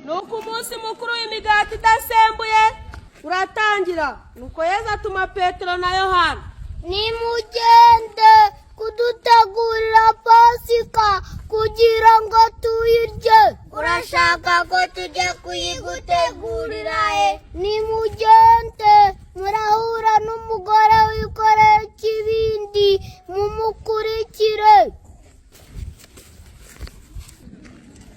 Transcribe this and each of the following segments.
Nuko umunsi mukuru w'imigati idasembuye uratangira. Nuko Yezu atuma Petero na Yohana. Nimugende kudutegurira Pasika kugira ngo tuyirye. Urashaka ko tujya kuyigutegurira he? Nimugende murahura n'umugore wikoreye ikibindi, mumukurikire.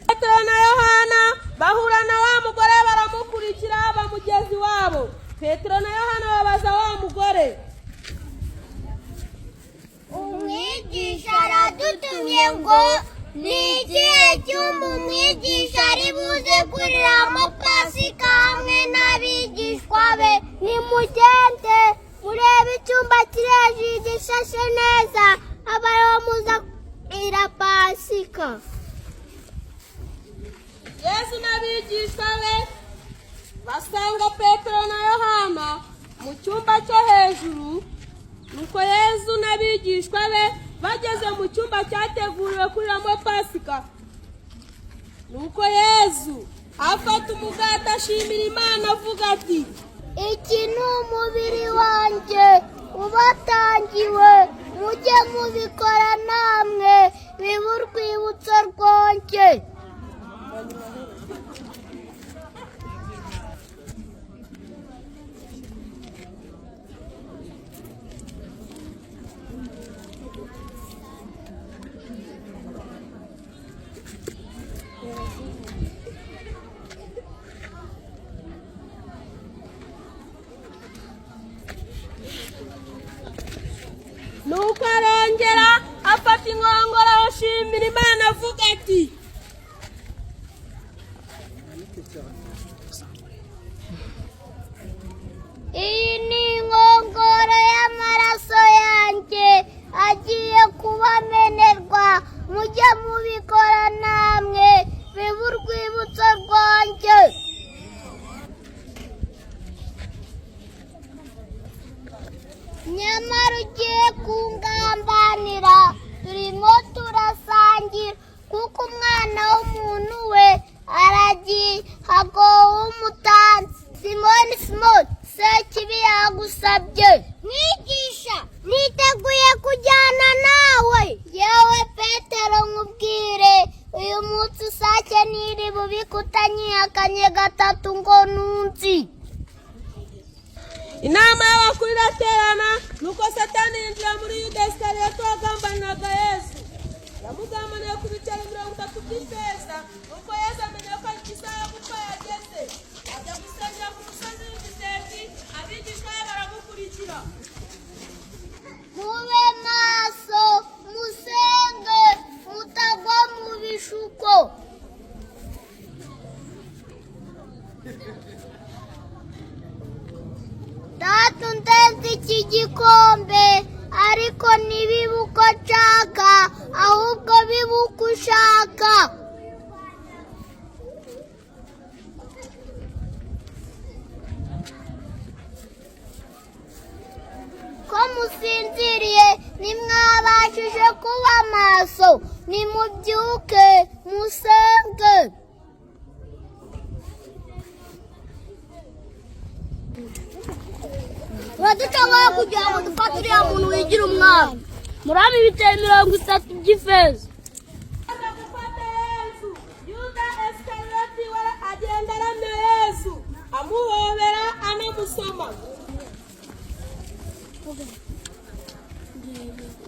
Petero na Yohana bahura na wa mugore, baramukurikira, bamugeza iwabo. Petero na Yohana babaza wa mugore. Umwigisha aradutumye ngo ni ikihe cyumba umwigisha ari buze kuriramo Pasika hamwe n'abigishwa be? Nimugende murebe icyumba kiri hejuru gishashe neza, aba ariho muza kurira Pasika. Yesu n'abigishwa be basanga Petero na Yohana mu cyumba cyo hejuru. Nuko Yesu n'abigishwa be bageze mu cyumba cyateguriwe kuriramo Pasika. Nuko Yesu afata umugati, ashimira Imana, avuga ati: Iki ni umubiri wanjye ubatangiwe, mujye mubikora namwe bibe urwibutso rwanjye. Nuko arongera afata inkongoro, ashimira Imana, avuga ati: Iyi ni inkongoro y'amaraso yanjye agiye kubamenerwa, mujye mubikora namwe bibe urwibutso rwanjye. Nyamara ugiye kungambanira turimo turasangira, kuko umwana w'umuntu we aragiye, hagowe umutanzi. Simoni, Simoni, Sekibi yagusabye. Mwigisha, niteguye kujyana nawe. Yewe Petero, nkubwire, uyu munsi isake ntiri bubike utanyihakanye gatatu ngo nunzi. Inama y'abakuru iraterana. Nuko Satani yinjira muri Yuda Isikariyoti wagambaniraga Yesu. Yamugambaniye ku biceri 30 by'ifeza. Nuko Yesu amenya ko isaha yo gupfa yageze, ajya gusengera ku musozi w'Imiseti. Abigishwa be baramukurikira. Mube maso, musenge, mutagwa mu bishuko. Data, undenze iki gikombe, ariko ntibibe uko nshaka, ahubwo bibe uko ushaka. Ko musinziriye, ntimwabashije kuba maso? Nimubyuke musenge. Uraduca kugira ngo dufate uriya muntu wigira umwami. Murami, ibitero 30 by'ifeza. Aza gufata Yesu, Yuda Esikariyoti we agenda aramya Yesu, amuhobera, anamusoma.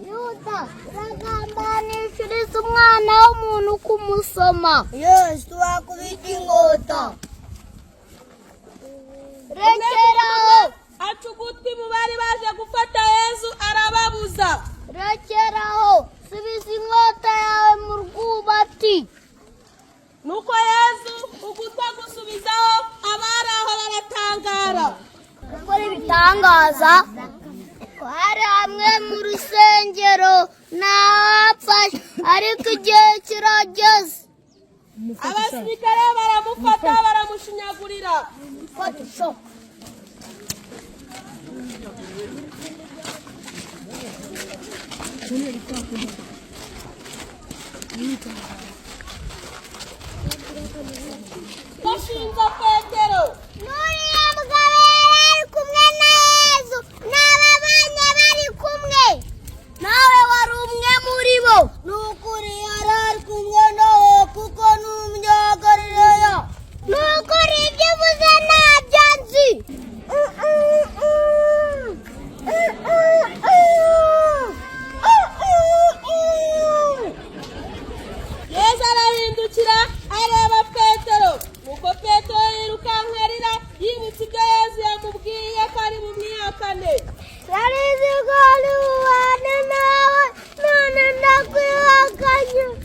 Yuda, uragambanishiriza umwana w'umuntu kumusoma? Yesu wakubita inkota. Rekeraho! Aca ugutwi mu bari baje gufata Yesu, arababuza. Rekeraho! Subiza inkota yawe mu rwubati. Nuko Yesu ugutwi agusubizaho, abari aho baratangara. Gukora ibitangaza hari hamwe mu rusengero ntahapfashe, ariko igihe kirageze. Abasirikare baramufata, baramushinyagurira. ashinja Petero. N'uriya mugabo yari ari kumwe na Yezu, n'ababanye bari kumwe. Nawe wari umwe muri bo. Ni ukuri yari ari kumwe nawe kuko ni umunyagalileya. Ni ukuri ibyo uvuze ntabyo nzi. Yezu arahindukira areba Petero. Nuko Petero yirukanka arira, yibutse ibyo Yezu yamubwiye ko ari bumwihakane. Nari nzi ko ari